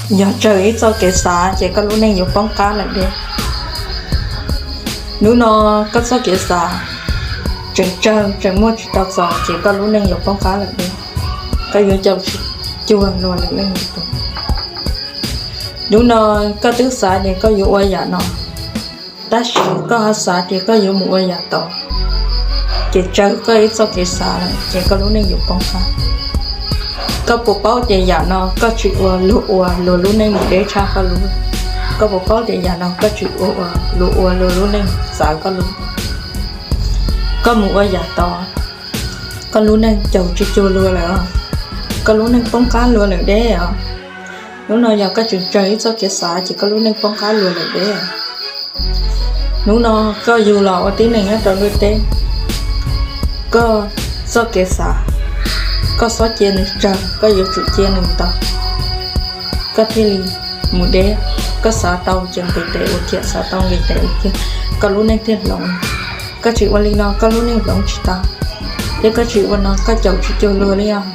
Yog tsawg ib txoj kev xav ces koj lub neej yuav poob qab lawm deb. Hnub no koj txoj kev xav tseem tsawg tseem muaj tsis tau txaus ces koj lub neej yuav poob qab lawm deb. Koj yuav caum tsis cuag luag lwm leej lwm tus. Hnub no koj twb xav tias koj yuav ua yam no, tab sis koj ho xav tias koj yuav mus ua yam tod, ces tsawg koj ib txoj kev xav lawm ces koj lub neej yuav poob qab. Koj puas paub tias yam no koj tsis ua, luag ua luag lub neej mus deb tshaj koj lub? Koj puas paub tias yam no koj tsis ua, luag ua luag lub neej txawv koj lub? Koj mus ua yam tod, koj lub neej caum tsis cuag luag lawm os. Koj lub neej poob qab luag lawm deb os. Hnub no yog koj tseem tsawg ib txoj kev xav ces koj lub neej poob qab luag lawm deb. Hnub no koj yug los ua tib neeg nyob rau ntuj teb, koj txoj kev xav, koj xob cia nws tsawg, koj yuav tsum cia nws ntau, koj thiaj li mus deb. Koj xav tau ces nqis tes ua kiag, xav tau nqis tes ua kiag, koj lub neej thiaj hloov. Koj tsis ua li no koj lub neej hloov tsis tau, thiab koj tsis ua no koj caum tsis cuag luag li os.